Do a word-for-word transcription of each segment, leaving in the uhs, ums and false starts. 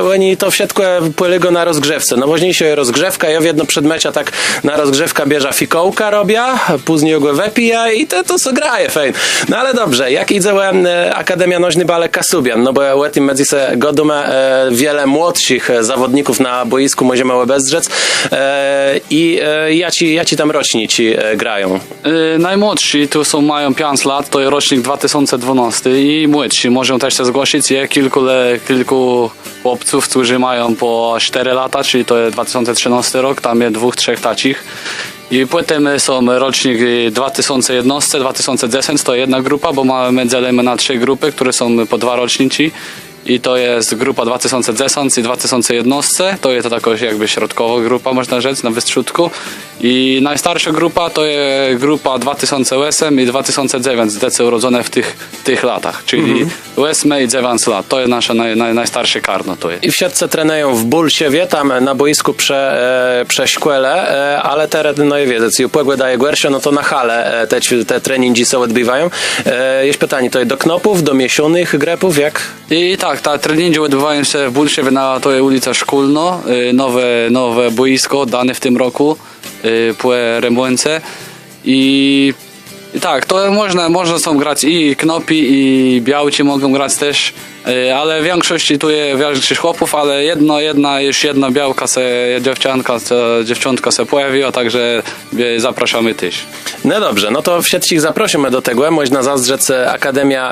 òni to wszëtkò pòlégô na rozgrzewce. Nôwôżniészô je rozgrzewka, jô wiedno przed meczã tak na rozgrzewkã bierzã fikółka robiã, pózni jô gò wëpijã i to, to sã graje fejn. No ale dobrze, jak jidze ò Akademiã Nożny Balë Kaszubian, no bò ò tim më dzysô gôdómë, wiele młodszich zawòdników na bòjiskù mòżemë òbezdrzec. I jaczi, jaczi tam rocznicë grają? Nômłodszi tu są, mają piãc lat, to je rocznik dwa tësące dwanôsti i młodszi mòżą téż sã zgłosëc, je kilkù, le kilkù chłopców, chtërny mają pò sztërë lata, czëli to je dwa tësące trzënôsti rok, tam je dwóch, trzech taczich. I pòtemù są rocznik dwa tësące jednôsti, dwa tësące dzesãc, to jedna grupa, bò më dzelëmë na trzë grupë, chtërne są pò dwa rocznicë. I to je grupa dwa tësące dzesãc i dwa tësące jednôsti, to je to takô jakbë środkòwô grupa, mòżna rzec, na westrzódkù. I nôstarszô grupa to je grupa dwa tësące òsmë i dwa tësące dzewiãc, dzecë ùrodzoné w tëch, w tëch latach, czëli òsmë i dzewiãc lat, to je naszé nôstarszé karno, to je. I wszëtcë trenëją w Bòlszewie, tam na bòjiskù przë szkòle, ale terô, no i wiedzec, ju pògòda je gòrszô, no to na halë te treningi sã òdbiwają. Jesz pitanié, to je do knôpów, do miészónëch grëpów, jak? I tak, te treningi òdbiwają sã w Bòlszewie, na, to je ùlica Szkólnô, nowé, nowé bòjiskò dóné w tim rokù pò remònce. I tak, to mòżna, mòżna są grac i knôpi, i białczi mògą grac téż, ale w wikszoscë tu je wikszosc chłopów, ale jedna, jedna, jesz jedna białka sã, dzéwczãtka sã pòjawiła, tak że zaprôszómë téż. No dobrze, no to wszëtczich zaprôszómë do tegò. Mòżna zazdrzec Akademiô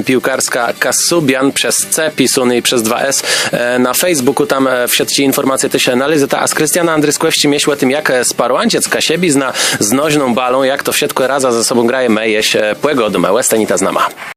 Piłkarskô Kaszubian przez C pisóné i przez dwa S na Facebookù, tam wszëtczé infòrmacje téż nalézeta. A z Krystianem Andrëskòwsczim jesz ò tim, jak sparłãczëc kaszëbiznã z nożną balą, jak to wszëtkò razã ze sobą graje, më jesz pògôdómë. Òstanita z nama.